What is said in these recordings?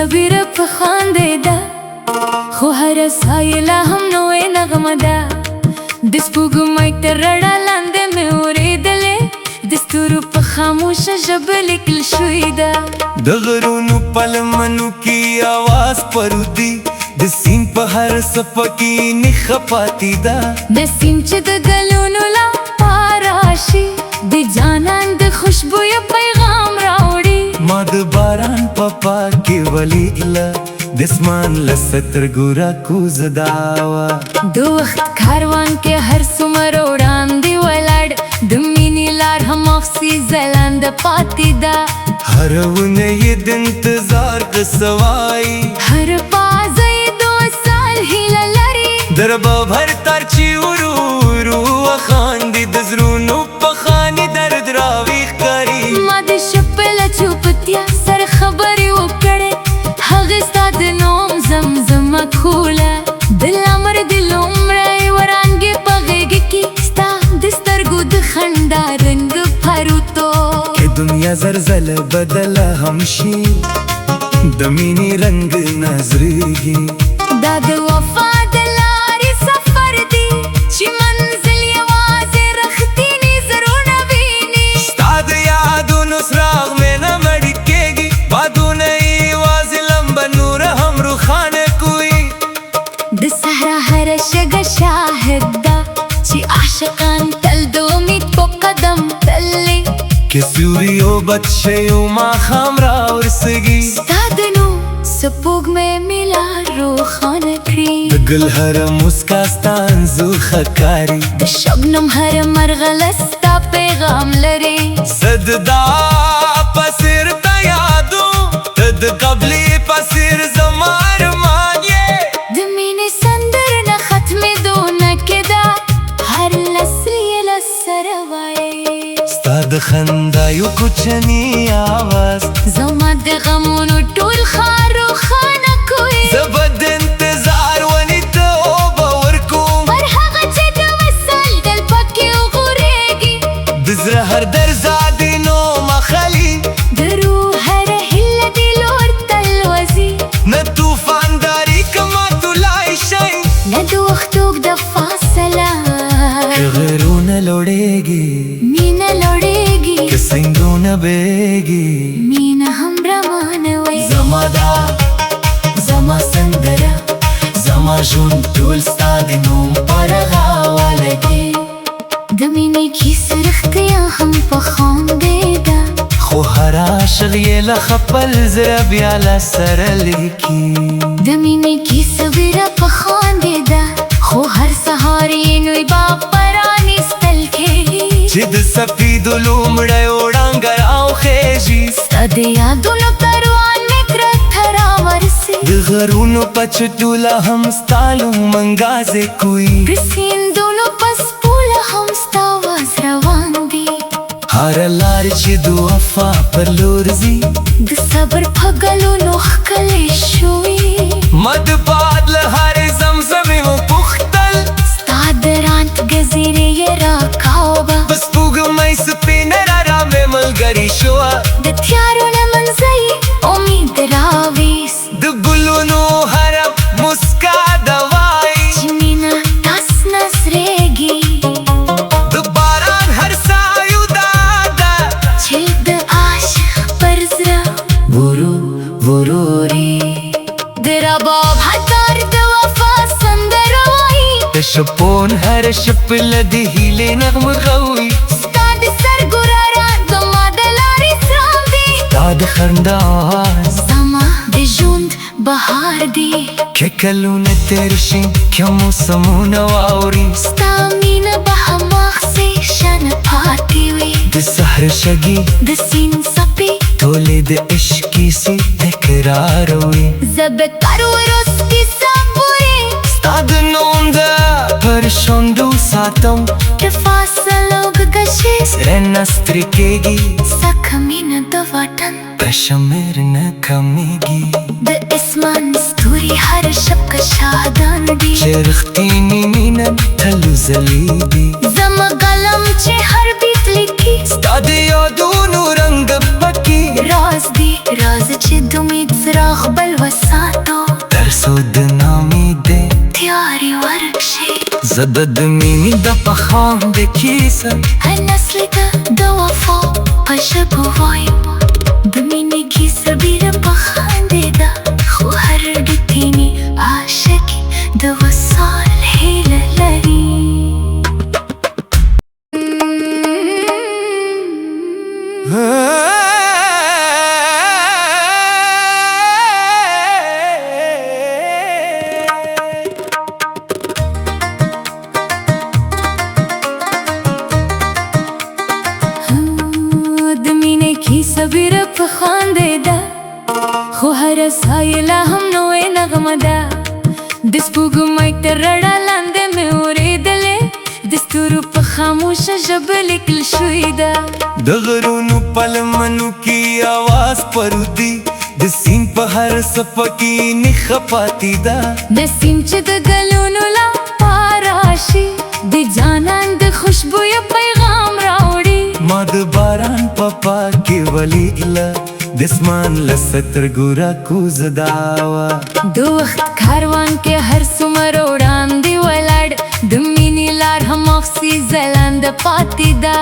کیسه بیره په خاندې ده، خو هره ساه لا هم نوې نغمه ده. د سپوږمۍ تر رڼا لاندې مې اورېدلې، د ستورو په خاموشه ژبه لیکل شوې ده. د غرونو په لمنو کې اواز پروت دی، د سیند په هر څپه کې نښه پاتې ده. نسیم چې د ګلونو له راشي، د جانان د خوشبویو پیغام راوړي. ما د باران په پاکې ولیدله، د اسمان له سترګو راکوزه دا وه. د وخت کاروان کې هر څومره وړاندې ولاړ، د مینې لار هماغسې ځلانده پاتې ده. هره ونه یې د انتظار قصه وایي، هر پازه یې د وصال هیله لري. د رباب هر تار چې ورو ورو وخاندي، د زړونو په خاني درد راویښ کړي. ما د شپې له چوپتیا سره خبرې وکړې، هغې ستا د نوم زمزمه کوله. د لمر د لومړۍ وړانګې په غېږ کې ستا د سترګو د خندا رنګ پروت و. که دنیا زلزله بدله هم شي، د مینې رنګ نه زړیږي. دا د وفا د لارې سفر دی چې منزل یوازې رښتیني زړونه ویني. ستا د یادونو څراغ مې نه مړ کېږي، بادونه یې یوازې لمبه نوره هم روښانه کوي. د صحرا هره شګه شاهد ده چې عاشقان تل د امید په قدم تللي. که سیوری اوبد شي او ماښام راورسېږي، ستا د نوم سپوږمۍ مې لار روښانه کړي. د ګل هره موسکا ستا انځور ښکاري، د شبنم هره مرغله ستا پیغام لري. زه د دعا په څېر تا یادوم، ته د قبلې په څېر زما ارمان یې. د مینې سندره نه ختمېدونکې ده، هر نسل یې له سره وایي. ستا د خندا یو کوچنی اواز زما د غمونو ټول ښار روښانه کوي. زه به د انتظار ونې ته اوبه ورکوم، پر هغه چې د وصال ګل پکې وغورېږي. د زړه هر درزا دې نوم اخلي، د روح هره هیله دې لور ته الوزي. نه طوفان داري که ماتولای شي، نه د وخت اوږده فاصله. که غرونه لوړېږي، مینه لوړېږي، که سیندونه بهېږي، مینه هم روانه وي. زما دا، زما سندره، زما ژوند ټول ستا د نوم پر غاړه لګي. د مینې کیسه رښتیا هم په خاندې ده، خو هر عاشق یې له خپل زړه بیا له سره لیکي. د مینې کیسه ویره په خاندې ده، خو هر سهار یې نوی باب پرانیستل کېږي. چې د سپیدو لومړی وړانګه راوخیژي، ستا د یادونو کاروان مې تر ته راورسي. د غرونو په چټو لا هم ستا نوم انګازې کوي، د سیندونو په څپو لا هم ستا اواز روان دی. هره لار چې د وفا پر لور ځي، د صبر په ګلونو ښکلې شوې. ما د باد له هرې زمزمې وپوښتل، ستا د رانت ګزیرې یې راکاوه. په سپوږمۍ سپینه رڼا مې ملګرې شوه. د تیارو له منځه یې امید راویست، د ګلونو هره موسکا دوایي، چې مینه تاس نه سرېږي. د باران هر ساه یو دعا ده، چې د عاشق پر زړه ورو ورو ري. د رباب هر تار د وفا سندره وایي، د شپون هره شپله د هیلې نغمه غوي. ستا د سترګو رڼا زما د لارې څراغ دی، ستا د خندا اواز زما د ژوند بهار دی. که کلونه تېر شي، که موسمونه واوري، ستا مینه به هماغسې شنه پاتې وي. د سحر شګې، د سیند څپې، ټولې د عشق کیسې تکراروي. زه به تر وروستي ساه پورې ستا د نوم د پر شونډو ساتم، که فاصله اوږده شي، زړه نه ستړی کېږي، سکه مینه د واټن په شمېر نه کمېږي. د اسمان ستوري هر شپه شاهدان دي، چې رښتینې مینه تل ځلېږي. زما قلم چې هر بیت لیکي، ستا د یادونو رنګ پکې راز دی، راز چې د امید څراغ بل. زه د مینې د پخاندې کیسه هر نسل ته د وفا په ژبه وایم. د مینې کیسه ډېره پخاندې ده، خو هر رښتینی عاشق د وصال هیله لري. د مینې کیسه ډېره پخاندې ده، خو هره ساه لا هم نوې نغمه ده. د سپوږمۍ تر رڼا لاندې مې اورېدلې، د ستورو په خاموشه ژبه لیکل شوې ده. د غرونو په لمنو کې اواز پروت دی، د سیند په هر څپه کې نښه پاتې ده. نسیم چې د ګلونو له راشي، د جانان د خوشبویو پیغام راوړي. ما د باران په پاکې ولیدله، د اسمان له سترګو راکوزه وه. د وخت کاروان کې هر څومره وړاندې ولاړ، د مینې لار هماغسې ځلانده پاتې ده.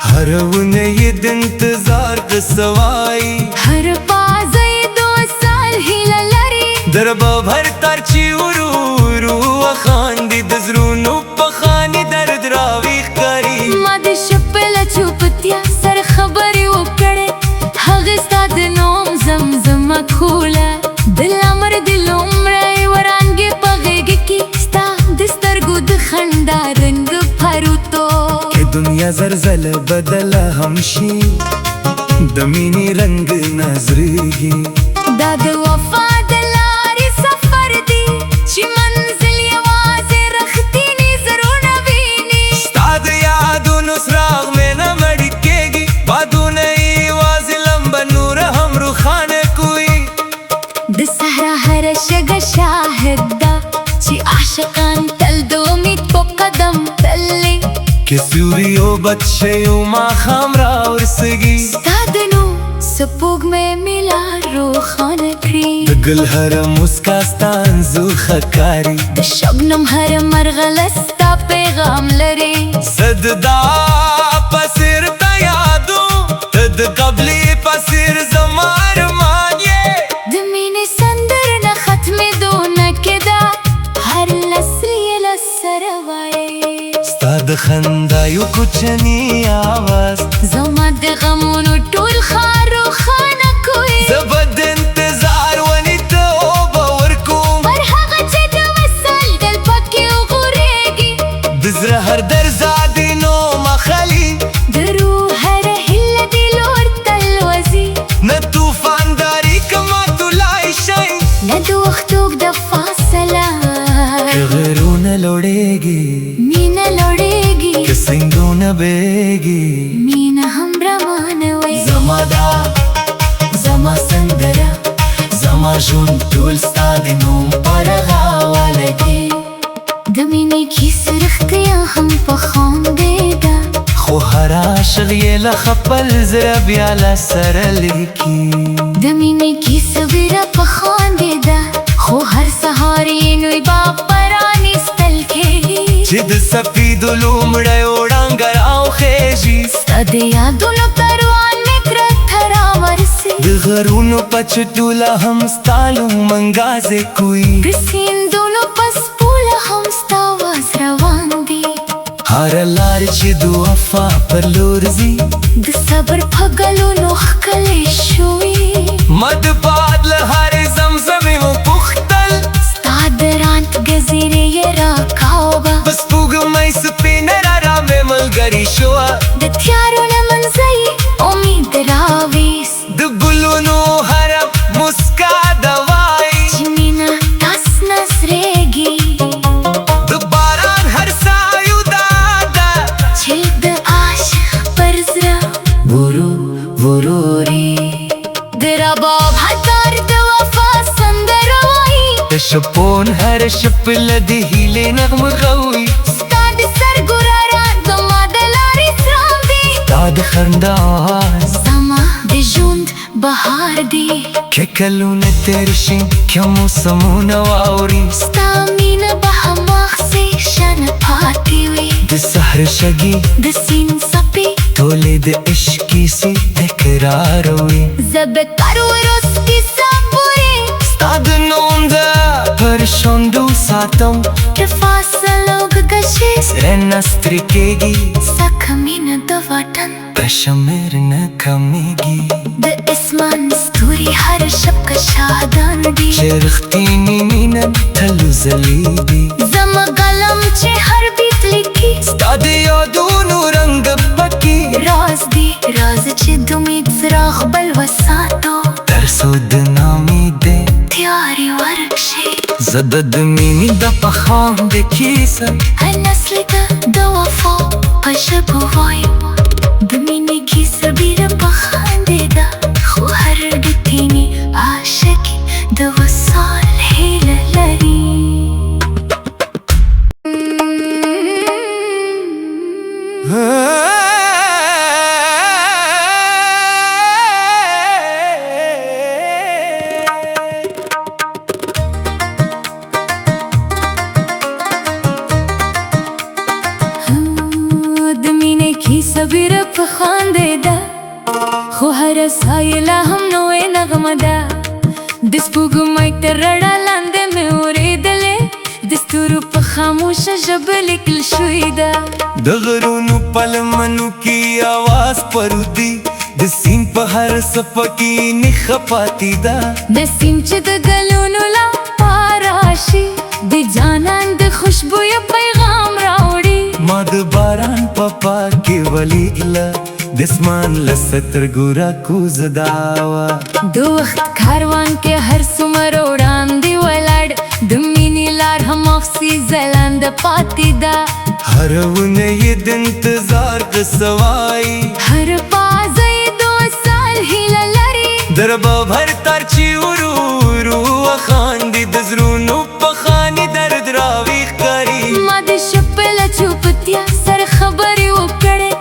هره ونه یې د انتظار قصه وايي، هر پازه یې د وصال هیله لري. د رباب هر تار چې ورو ورو وخاندي، د زړونو په خانې درد راویښ کړي. ما د شپې له چوپتیا سره خبرې وکړې، هغې ستا د نوم زمزمه کوله. د لمر د لومړۍ وړانګې په غېږ کې ستا د سترګو د خندا رنګ پروت و. که دنیا زر ځله بدله هم شي، د مینې رنګ نه زړیږي. دا د وفا د لارې سفر دی چې منزل یوازې رښتیني زړونه ویني. ستا د یادونو څراغ مې نه مړ کېږي، بادونه یې یوازې لمبه نوره هم روښانه کوي. د صحرا هره شګه شاهد ده چې عاشقان تل د امید په قدم تللي. که سیوری اوبد شي او ماښام راورسېږي، ستا د نوم سپوږمۍ مې لار روښانه کړي. د ګل هره موسکا ستا انځور ښکاري، د شبنم هره مرغله ستا پیغام لري. زه د دعا په څېر تا یادوم، ته د قبلې په څېر زما ارمان یې. د مینې سندره نه ختمېدونکې ده، هر نسل یې له سره وایي. ستا د خندا یو کوچنی اواز زما د غمونو ټول ښار روښانه کوي. زه به د انتظار ونې ته اوبه ورکوم، پر هغه چې د وصال ګل پکې وغورېږي. د زړه هر درزا دې نوم اخلي، د روح هره هیله دې لور ته الوزي. نه طوفان داري که ماتولای شي، نه د وخت اوږده فاصله. که غرونه لوړېږي، مینه لوړېږي، که سیندونه بهېږي، مینه هم روانه وي. زما دا زما سندره، زما ژوند ټول ستا د نوم پر غاړه دی. د مینې کیسه رښتیا هم پخاندې ده، خو هر عاشق یې له خپل زړه بیا له سره لیکي. د مینې کیسه ډېره پخاندې ده، خو هر سهار یې نوی باب پرانیستل کېږي. چې د سپیدو لومړی وړانګه راوخیژي، ستا د یادونو کاروان مې تر راورسي. د غرونو په چټو لا هم ستا نوم انګازې کوي، د سیندونو په سپوله هم ستا اواز روان دی. هره لار چې د وفا پر لور ځي، د صبر په ګلونو ښکلې شوې. ما د باد له هرې زمزمې وپوښتل، ستا د رانت ګزیرې یې راکاوه، په سپوږمۍ سپینه رڼا مې ملګرې شوه. د تیارو له منځه یې امید راویست، د ګلونو هره موسکا دوايي، چې مینه تس نس رېږي. د باران هر ساه یو دعا ده، چې د عاشق پر زړه ورو ورو ري. د رباب هر تار د وفا سندره وایي، د شپون هره شپله د هیلې نغمه غوي، ستا د سترګو رڼا زما د لارې څراغ دی. ستا د خندا اواز زما د ژوند بهار دی. که کلونه تېر شي، که موسمونه واوري، ستا مینه به هماغسې شنه پاتې پاتې وي. د سحر شګې، د سیند څپې، ټولې د عشق کیسې تکراروي. زه به تر وروستي ساه پورې ستا د نوم د پر شونډو ساتم. چې فاصله اوږده شي، زړه نه ستړی کېږي. سکه مینه د واټن په شمېر نه کمېږي. د اسمان ستوري هر شپه شاهدان دي، چې رښتینې مینه تل ځلېږي. زما قلم چې هر بیت لیکي، ستا د یادونو رنګ پکې راز دی، راز چې د امید څراغ بل وساتو، تر څو د نامیدۍ تیارې ورک شي. زه د مینې د پخوان د کیسه هر نسل ته د وفا په ژبه وایم. د مینې کیسه ډېره پخاندې ده، خو هر رښتینی عاشق د وصال هیله لري. د مینې کیسه ډېره پخاندې ده، خو هره ساه یې لا هم نوې نغمه ده. د سپوږمۍ تر رڼا لاندې مې اورېدلې، د ستورو په خاموشه ژبه لیکل شوې ده. د غرونو په لمنو کې اواز پروت دی، د سیند په هر څپه کې نښه پاتې ده. نسیم چې د ګلونو له راشي، د جانان د خوشبویه پیغام راوړي. ما د باران په پاکې ولیدله، د اسمان له سترګو راکوزه دا وه. د وخت کاروان کې هر څومره وړاندې ولاړ، د مینې لار هماغسې ځلانده پاتې ده. هره ونه یې د انتظار قصه وایي، هر پازه یې د وصال هیله لري. دربه هر تار چې ورو ورو خاندي، د زړونو په خاني درد راویښ کړي. ما د شپې له چوپتیا سره خبرې وکړې،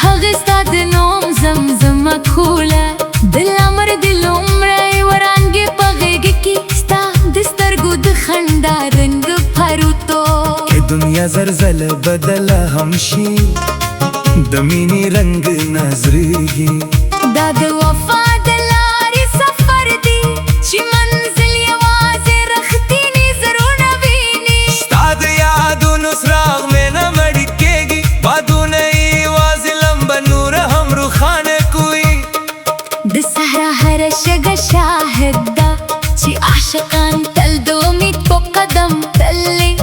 هغې ستا د نوم زمزمه کوله. د لمر د لومړۍ وړانګې په غېږ کې ستا د سترګو د خندا رنګ پروتو. که دنیا زرزله بدله هم شي، د مینې رنګ نه زړېږي. دا د وفا د لارې سفر دی، چې منزل یوازې رښتیني زړونه ویني. ستا د یادونو څراغ مې نه مړ کېږي، بادونه یې یوازې لمبه نوره هم روښانه کوي. د صحرا هره شګه شاهد ده چې عاشقان تل د امید په قدم تللي.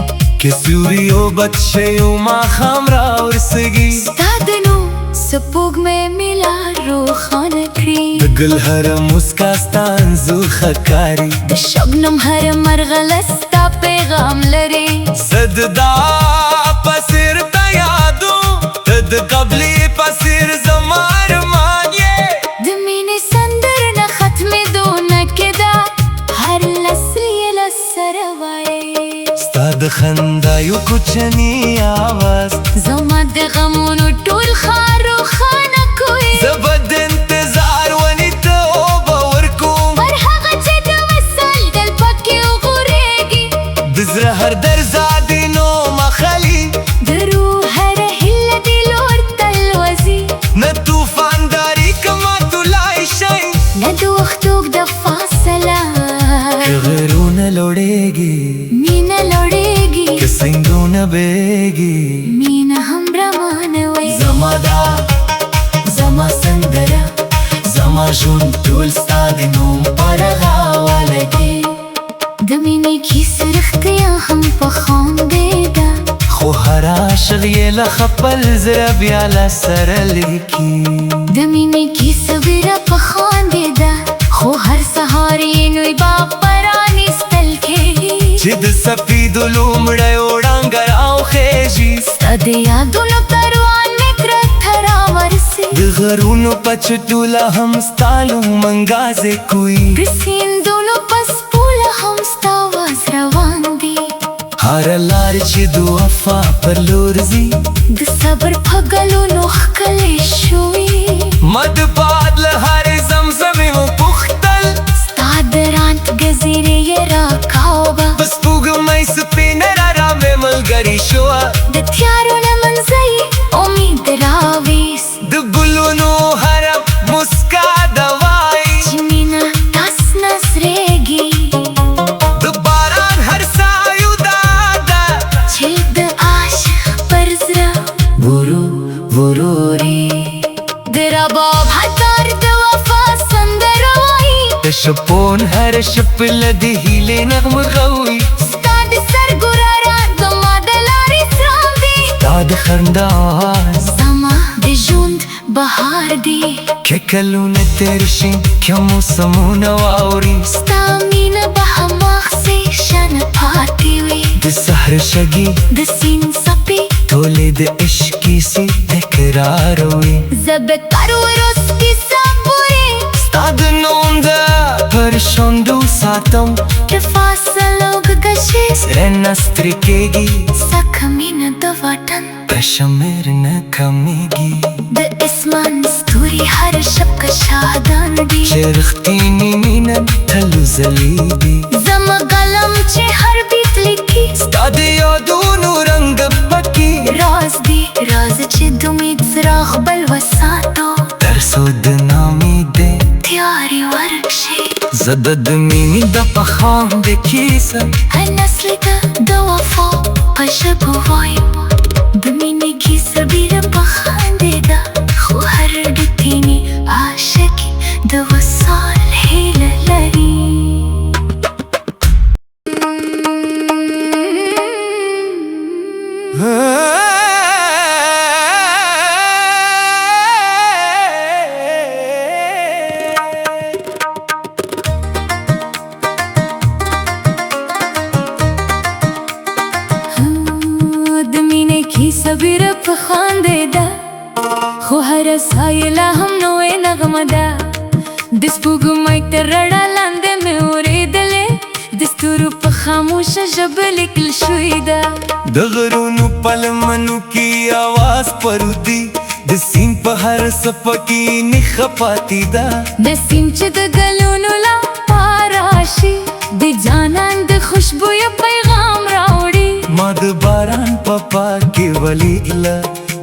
که سیوری اوبد شي او ماښام راورسېږي، ستا د نوم سپوږمۍ مې لار روښانه کړي. د ګل هره موسکا ستا انځور ښکاري، د شبنم هره مرغله ستا پیغام لري. زه د دعا په څېر تا یادوم، ته د قبلې په څېر زما ارمان یې. د مینې سندره نه ختمېدونکې ده، هر نسل یې له سره وایي. ستا د خندا یو کوچنی اواز زما د غمونو ټول ښار روښانه کوي. زه به د انتظار ونې ته اوبه ورکوم، پر هغه چې د وصال ګل پکې وغورېږي. د زړه هر درزا دې نوم اخلي، د روح هره هیله دې لور ته الوزي. نه طوفان داري که ماتولای شي، نه د وخت اوږده فاصله. که غرونه لوړېږي، مینه لوړېږي. که سیندونه بهېږي، مینه هم روانه وي. زما دا، زما سندره، زما ژوند ټول ستا د نوم پر غاړه دی. د مینې کیسه رښتیا هم پخاندې ده، خو هر عاشق یې له خپل زړه بیا له سره لیکي. د مینې کیسه ډېره پخاندې ده، خو هر سهار یې نوی باب پرانیستل کېږي. چې د سپیدو لومړی وړانګه راوخیژي، ستا د یادونو کاروان مې تر راورسي. د غرونو په چټو لا هم ستا نوم انګازې کوي، د سیندونو په څپو لا هم ستا اواز روان دی. هره لار چې د وفا پر لور ځي، د صبر په ګلونو ښکلې شوې. ما د باد له هرې زمزمې وپوښتل، ستا د رانت ګزیرې یې راکاوه. په سپوږمۍ سپینه رڼا مې ملګرې شوه. د تیارې وروري. د رباب هتار د وفا سندره وایي. د شپون هر شپله د هیلې نغمه غوي. ستا د سر ګرارا زما د لارې څراغ دی. ستا د خندا آواز زما د ژوند بهار دی. که کلونه تېر شي، که موسمونه واوري، ستا مینه به هماغسې شنه پاتې وي. د سحر شګې، د سیند څپې، ټولې د عشق کیسې تکراروي. زه به تر وروستي ساه پورې ستا د نوم د پر شونډو ساتم. که فاصله اوږده شي، زړه نه ستړی کېږي، سکه مینه د واټن په شمېر نه کمېږي. د اسمان ستوري هر شپه شاهدان دي، چې رښتینې مینه تل ځلېږي. زما قلم چې هر بیت لیکي، ستا د یادونو رنګ پکې راز دی، راز چې د امید څراغ بل وساتو، تر څو د ناامیدۍ تیارې ورک شي. زه د مینې د پخوان د کیسه هر نسل ته د وفا په ژبه وایم. د مینې کیسه ډېره پخاندې ده، خو هر رښتینی عاشق د وصال هیله لري. د مینې کیسه ډېره پخاندې ده، خو هره ساه لا هم نوې نغمه ده. د سپوږمۍ تر رڼا لاندې مې اورېدلې، د ستورو په خاموشه ژبه لیکل شوې ده. د غرونو په لمنو کې اواز پروت دی، د سیند په هر څپه کې نښه پاتې ده. نسیم چې د ګلونو له راشي، د جانان د خوشبویه پیغام راوړي. ما د باران په پاکې ولیدله،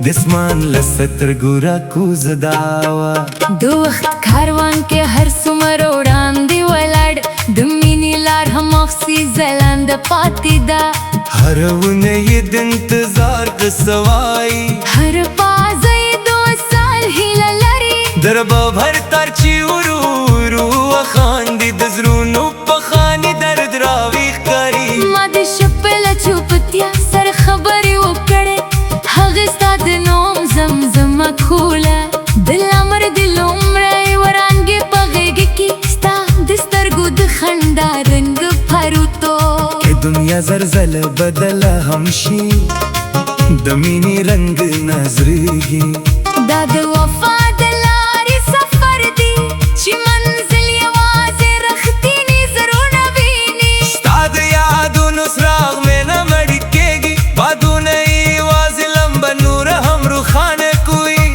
د اسمان له سترګو راکوزه دا وه. د وخت کاروان کې هر څومره وړاندې ولاړ، د مینې لار هماغسې ځلانده پاتې ده. هره ونه یې د انتظار قصه وایي، هر پازه یې د وصال هیله لري. د رباب هر تار چې ورو ورو وخاندي، د زړونو په خاني درد راویښ کړي. ما د شپې له چوپتیا سره خبرې وکړې، هغې ستا د نوم زمزمه کوله. د لمر د لومړۍ وړانګې په غېږ کې ستا د سترګو د خندا رنګ پروتو. که دنیا زلزله بدله هم شي، د مینې رنګ نه زړیږي. دا د وفا د لارې سفر دی، چې منزل یوازې رښتیني زړونه ویني. ستا د یادونو څراغ مې نه مړ کېږي، بادونه یې یوازې لمبه نوره هم روښانه کوي.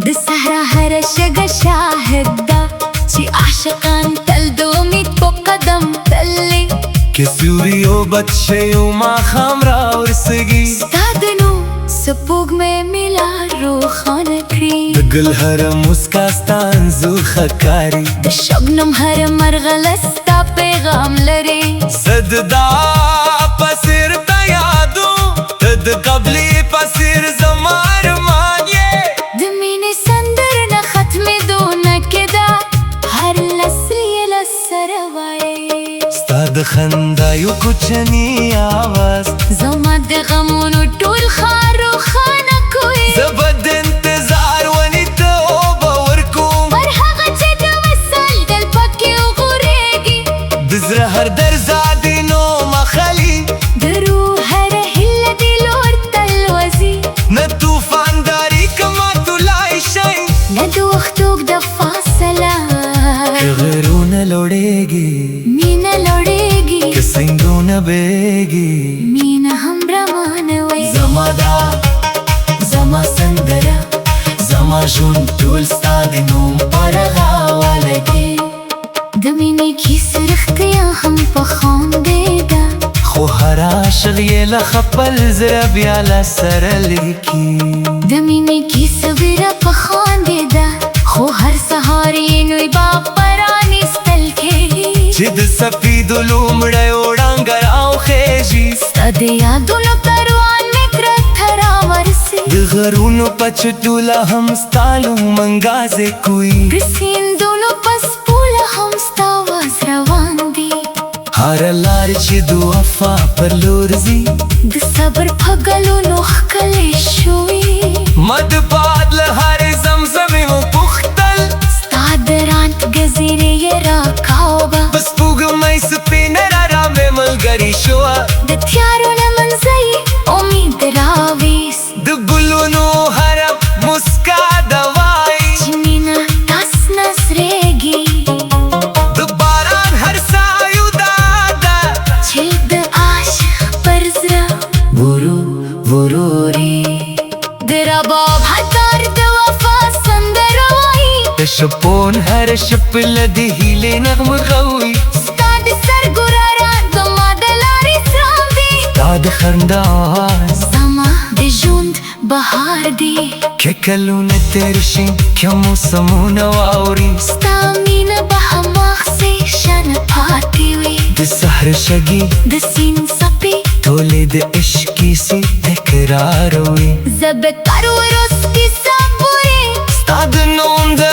د صحرا هره شګه شاهد ده چې عاشقان تل د امید په قدم تللي. که سیوری اوبد شي او ماښام راورسېږي، ستا د نوم سپوږمۍ مې لار روښانه کړي. د ګل هره موسکا ستا انځور ښکاري. د شبنم هره مرغله ستا پیغام لري. زه د دعا په څېر تا یادوم، ته د قبلې په څېر زما ارمان یې. د مینې سندره نه ختمېدونکې ده، هر نسل یې له سره وایي. ستا د خندا یو کوچنی آواز زما د غمونو ټول ښار روښانه کوي. زه به د انتظار ونې ته اوبه ورکوم، پر هغه چې د وصال ګل پکې وغورېږي. د زړه هر درزا دې نوم اخلي، د روح هره هیله دې لور ته الوزي. نه طوفان داري که ماتولای شي، نه د وخت اوږده فاصله، که غرونه لوړېږي، مینه لوړېږي، که سیندونه بهېږي، مینه هم روانه وي. زما دا، زما سندره، زما ژوند ټول ستا د نوم پر غاړه دی. د مینې کیسه رښتیا هم په خاندې ده، خو هر عاشق یې له خپل زړه بیا له سره لیکي. د مینې کیسه ډېره په خاندې ده، خو هر سهار یې نوی باب پرانیستل کېږي. چې د سپیدو لومړی وړانګه راوخیژي، ستا د یادونو کاروان مې تر راورسي. د غرونو په چټوله هم ستا نوم انګازې کوي. د سیندونو په سپوله هم ستا آواز روان دی. هره لار چې د وفا پر لور ځي، د صبر په ګلونو ښکلې شوي. ما د باد له هرې زمزمې وپوښتل، ستا د رانت ګزیرې یې راکاوه. په سپوږمۍ سپینه رڼا مې ملګرې شوه. د تیارو له منځه یې امید راویست، د ګلونو هره مسکا دوایي، چې مینه تاس نسرېږي. د باران هر سایه دا ده، چې د عاشق پر زړه ورو وروري. د رباب هتار د وفا سندره وایي، د شپون هر شپله د هیلې نغمه غوي. ستا د سر ګرارا زما د لارې څراغ دی، ستا د خندا آواز زما د ژوند بهار دی. که کلونه تېر شي، که موسمونه واوري، ستا مینه به هماغسې شنه پاتې وي. د سحر شګې، د سیند څپې، ټولې د عشق کیسې تکراروي. زه به تر وروستي صبورې ستا د نوم د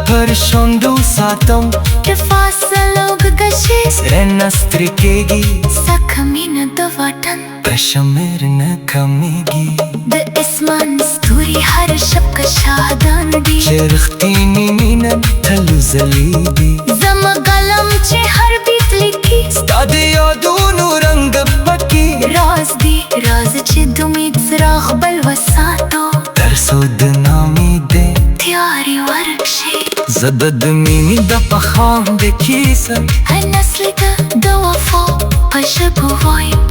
پر شونډو ساتم، د فاصلو ګشې سره نه ستړې کېږي، سکه مینه د واټن په شمېر نه کمېږي. د اسمان ستوري هر شپه شاهدان دي، چې رښتینې مینه تل ځلېږي. زما قلم چې هر بیت لیکي، ستا د یادونو رنګ پکې راز دی، راز چې د امید څراغ بل وساتو، تر څو د نامیدۍ تیارې ورک شي. زه به د مینې د پخوان د کیسه هر نسل ته د وفا په ژبه وایم.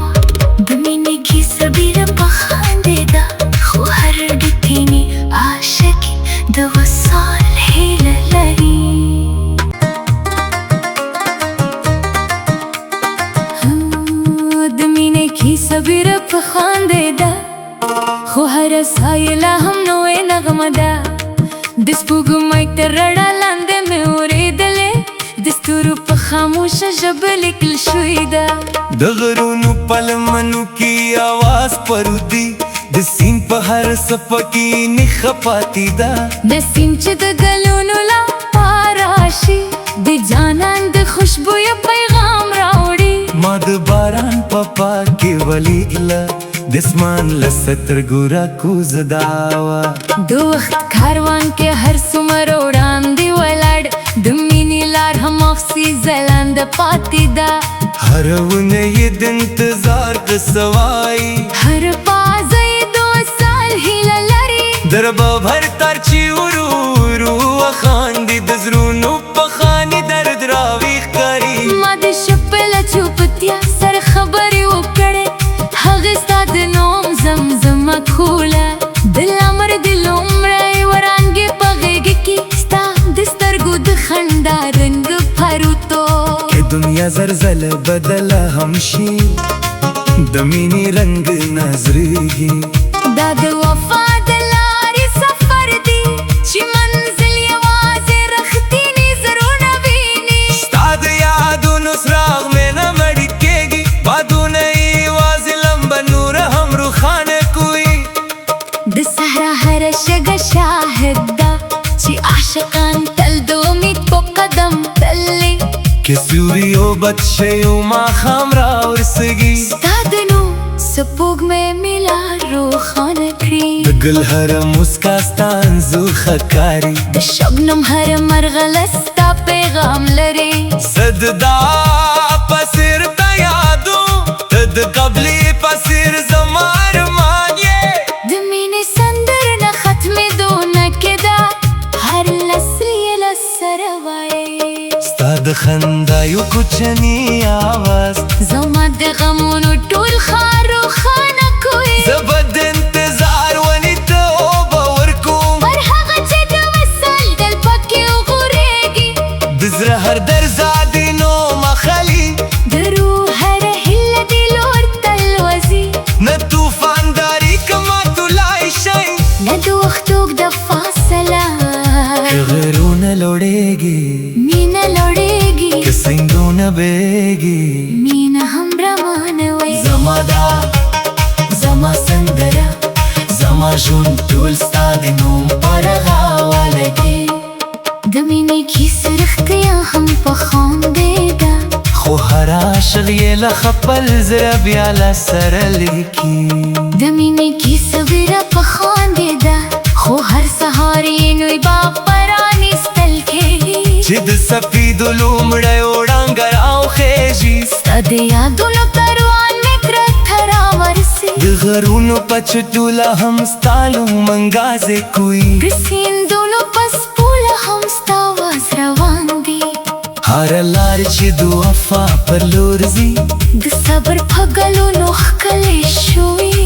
د مینې کیسه ډېره پخاندې ده، خو هر رښتینی عاشق د وصال هیله لري. د مینې کیسه ډېره پخاندې ده، خو هره سایه لا هم نوې نغمه ده. د سپوږمۍ تر رڼا لاندې مې اورېدلې، د ستورو په خاموشه ژبه لیکل شوې ده. د غرونو په لمنو کې اواز پروت دی، د سیند په هر څپه کې نښه پاتې ده. نسیم چې د ګلونو له راشي، د جانان د خوشبویه پیغام راوړي. ما د باران په پاکې ولیدله، د اسمان له سترګو راکوزه وه. د وخت کاروان کې هر څومره وړاندې ولاړ، د مینې لار هماغسې ځلانده پاتې ده. هره ونه یې د انتظار قصه وایي، هر پازه یې د وصال هیله لري. د رباب هر تار چې ورو ورو وخاندي، د زړونو په خاني درد راویښ کړي. ما د شپې له چوپتیا سره خبرې وکړې، هغې ستا د نوم زمزمه کوله. د لمر د لومړۍ وړانګې په غېږ کې ستا د سترګو د خندا رنګ پروتو. که دنیا زر ځله بدله هم شي، د مینې رنګ نه زړېږي. دا د وفا د لارې سفر دی، چې منزل یوازې رښتیني زړونه ویني. ستا د یادونو څراغ مې نه مړ کېږي، بادونه یې یوازې لمبه نوره هم روښانه کوي. د صحرا هره شګه شاهد ده، چې عاشقان تل د امید په قدم تللي. که سیوری اوبد شي او ماښام راورسېږي، ستا د نوم سپوږمۍ مې لار روښانه کړي. د ګل هره موسکا ستا انځور ښکاري، د شبنم هره مرغله ستا پیغام لري. زه د دعا په څېر تا یادوم، ته د قبلې په څېر زما ارمان یې. د مینې سندره نه ختمېدونکې ده، هر نسل یې له سره وایي. ستا د خندا یو کوچنی آواز زما د غمونو ټول ښار روښانه کوي. زه به د انتظار ونې ته اوبه ورکوم، پر هغه چې د وصال ګل پکې وغورېږي. د زړه هر درزا دې نوم اخلي، د روح هره هیله دې لور ته الوزي. نه طوفان داري که ماتولای شي، نه د وخت اوږده فاصله. که غرونه لوړېږي، مینه لوړېږي، که سیندونه بهېږي، مینه هم روانه وي. زما دا، زما سندره، زما زما ژوند ټول ستا د نوم پر غاواله دی. د مینې کیسه رښتیا هم په خاندې ده، خو هر عاشق یې له خپل زړه بیا له سره لیکي. د مینې کیسه ویره په خاندې ده، خو هر سهار یې نوی باب پرانیستل کېږي. چې د سپیدو لومړی وړانګه راوخیژي، ستا د یادونو کاروان مې تر راورسي. د غرونو په چټو لا هم ستا نوم انګازې کوي، د سیندونو په څپو لا هم ستا آواز روان دی. هره لار چې د وفا پر لور ځي، د صبر په ګلونو ښکلې شوي.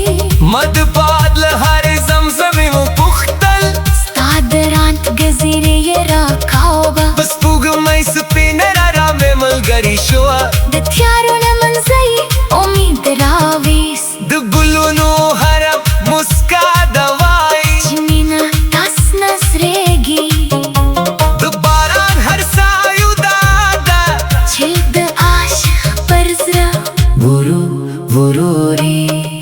ما د باد له هرې زمزمې وپوښتل، ستا د رانت ګزیرې یې راکاوه. په سپوږمۍ سپینه رڼا مې ملګرې شوه، د تیارو له منځه یې امید راویست. د ګلونو هره مسکا دوایي، چې مینه تاس نسرېږي. د باران هر سایه دا ده، چې د عاشق پر زړه ورو ورو ري.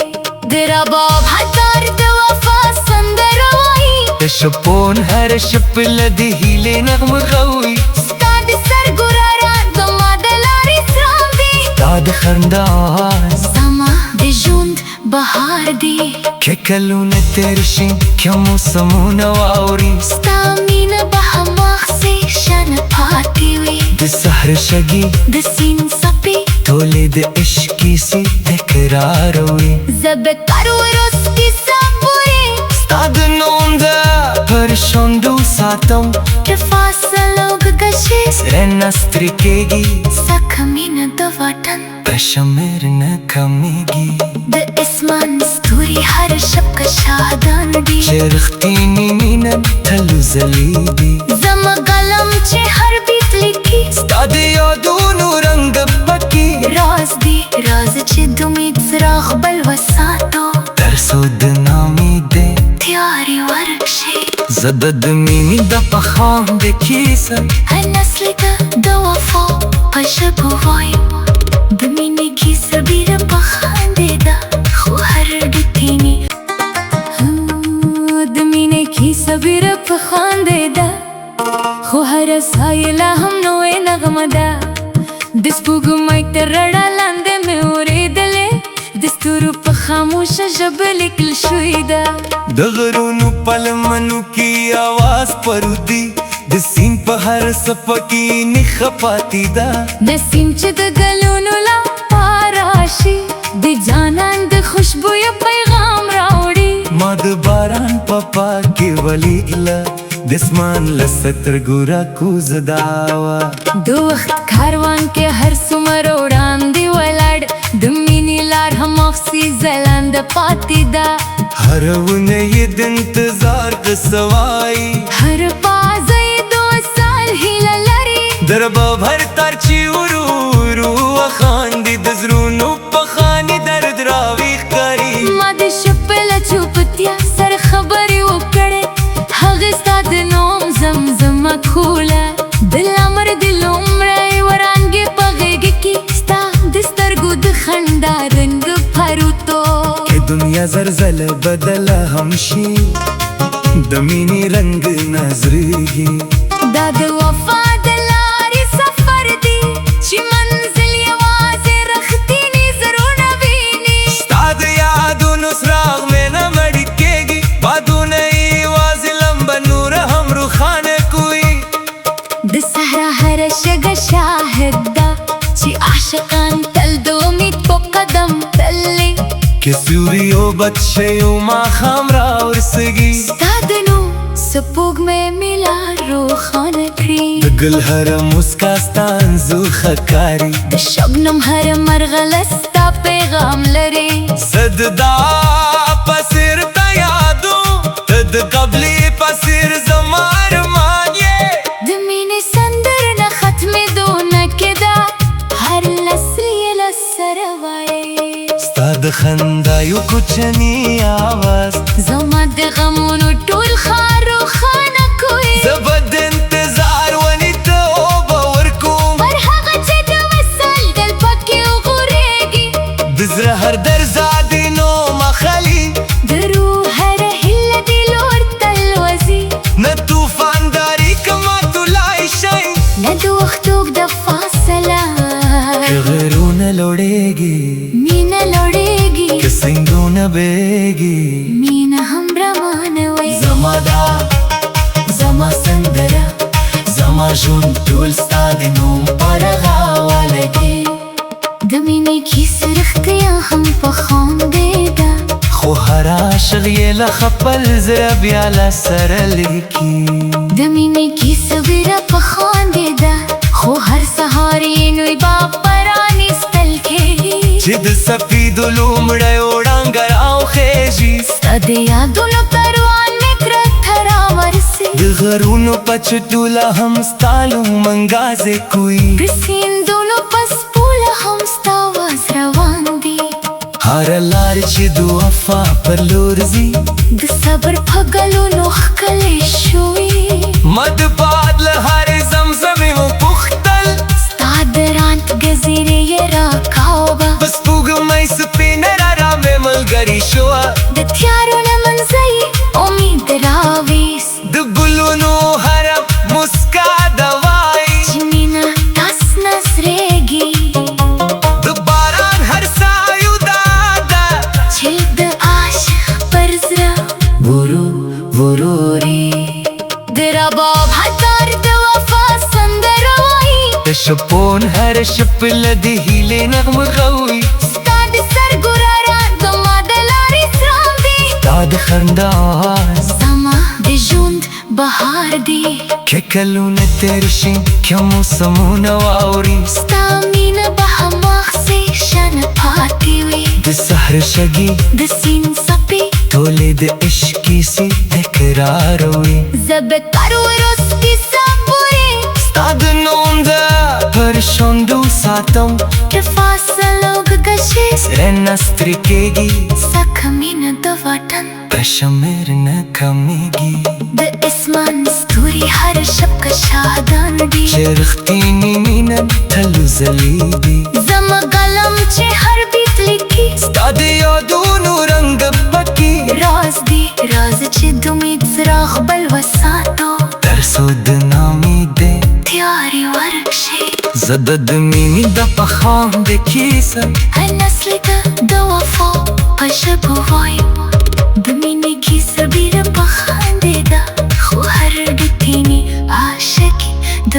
د رباب هتار د وفا سندره وایي، د شپون هر شپله د هیلې نغمه غوي. ستا د سر ګرارا زما د لارې څراغ دی، ستا د خندا آواز زما د ژوند بهار دی. که کلونه تېر شي، که موسمونه واوري، ستا مینه به هماغسې شنه پاتې وي. د سحر شګې، د سیند څپې، ټولې د عشق کیسې تکراروي. زه به تر وروستي ساه پورې ستا د نوم د پر شونډو ساتم، د فاصلو ګشې سره نه ستړي کېږي، سکه مینه د واټن په شمېر نه کمېږي. د اسمان ستوري هر شپه شاهدان دي، چې رښتینې مینه تل ځلېږي. زما قلم چې هر بیت لیکي، ستا د یادونو رنګ پکې راز دی، راز چې د امید څراغ بل وساتو، تر څو د ناامیدۍ تیارې ورک شي. زه د مینې د پخوان د کیسه هر نسل ته د وفا په ژبه وایم. د مینې کیسه ډېره په خاندې ده، خو هر رښتینی د مینې کیسه ډېره په خاندې ده، خو هره سایه لا هم نوې نغمه ده. د سپوږمۍ تر رڼا لاندې مې اورېدلې، د ستورو په خاموشه ژبه لیکل شوې ده. د غرونو په لمنو کې آواز پروت دی، د سیند په هر څپه کې نښه پاتې ده. نسیم چې د ګلونو له راشي، د جانان د خوشبویو پیغام راوړي. ما د باران په پاکې ولیدله، د اسمان له سترګو راکوزه دا وه. د وخت کاروان کې هر څومره وړاندې ولاړ، د مینې لار هماغسې ځلانده پاتې ده. هره ونه یې د انتظار قصه وایي، هر پازه یې د وصال هیله لري. د رباب هر تار چې ورو ورو وخاندي، د زړونو په خانې درد راویښ کړي. ما د شپې له چوپتیا سره خبرې وکړې، هغې ستا د نوم زمزمه کوله. د لمر د لومړۍ وړانګې په غېږ کې ستا د سترګو د خندا رنګ پروتو. که دنیا زلزله بدله هم شي، د مینې رنګ نه زړېږي. دا د وفا د لارې سفر دی، چې منزل یوازې رښتیني زړونه ویني. ستا د یادونو څراغ مې نه مړ کېږي، بادونه یې یوازې لمبه نوره هم روښانه کوي. د صحرا هره شګه شاهد ده، چې عاشقان تل د امید په قدم تللي. که سیوری او بد شي او ماښام راورسېږي، ستا د نوم سپوږمۍ مې لار روښانه کړي. د ګل هره مسکا ستا انځور ښکاري، د شبنم هره مرغله ستا پیغام لري. زه د دعا په څېر ته یادوم، ته د قبلې په څېر زما ارمان یې. د مینې سندره نه ختمېدونه کې ده، هر نسل یې له سره وایي. ستا د خندا یو کوچنی آواز زما د غمونو ټول ښار روښانه کوي. زه به د انتظار ونې ته اوبه ورکوم، پر هغه چې د وصال ګل پکې وغورېږي. د زړه هر درزا د نوم اخلي، د روح هره نه بیږي. مینه هم روانه وي. زما دا، زما سندره، زما ژوند ټول ستا د نوم پر غاړه لګي. د مینې کیسه رښتیا هم په خاندې ده، خو هر عاشق یې له خپل زړه بیا له سره لیکي. د مینې کیسه ویره په خاندې ده، خو هر سهار یې نوی باب پرانیستل کېږي. چې د سپیدو لومړی وړانګه راوخیژي، ستا د یادونو کاروان مې تر راورسي، د غرونو په چټو لا هم ستا نوم انګازې کوي، د سیندونو په سپوله هم ستا آواز روان دی، هره لار چې د وفا پر لور ځي، د صبر په ګلونو ښکلې شوې. مد باد له هرې زمزمې وپوښتل، ستا د رانت ګزیرې یې راکاوه، په سپوږمۍ سپینه رڼا مې ملګرې شوه، د تیارو له منځه یې امید راویست، د ګلونو هره مسکا دوایي، چې مینه تس نس رېږي، د باران هر سایو دا ده، چې د عاشق پر زړه ورو ورو ري. د رباب هتار د وفا سندره وایي، د شپون هر شپ له د هیلې نغمه غوي، ستا د سر ګرارا زما د لارې څراغ دی، ستا د خندا آواز زما د ژوند بهار دی، که کلونه تېر شي، که موسمونه واوري، ستا مینه به هماغسې شنه پاتې وي، د سحر شګې، د سیند څپې، ټولې د عشق کیسې تکراروي. زه به تر وروستي صبورې ستا د نوم د پر شونډو ساتم، که فاصلو ګشې زړه نه ستړی کېږي، سکه مینه د واټن په شمېر نه کمېږي. د اسمان ستوري هر شپه شاهدان دي، چې رښتینې مینه تل ځلېږي. زما قلم چې هر بیت لیکي، ستا د یادونو رنګ پکې راز دی، راز چې د امید څراغ بل وساتو، تر څو د نامیدۍ تیارې ورک شي. زه د مینې د پخاندې کیسه هر نسل ته د وفا په ژبه وایم. د مینې کیسه بیره په خاندې ده، خو هر رښتینی عاشق د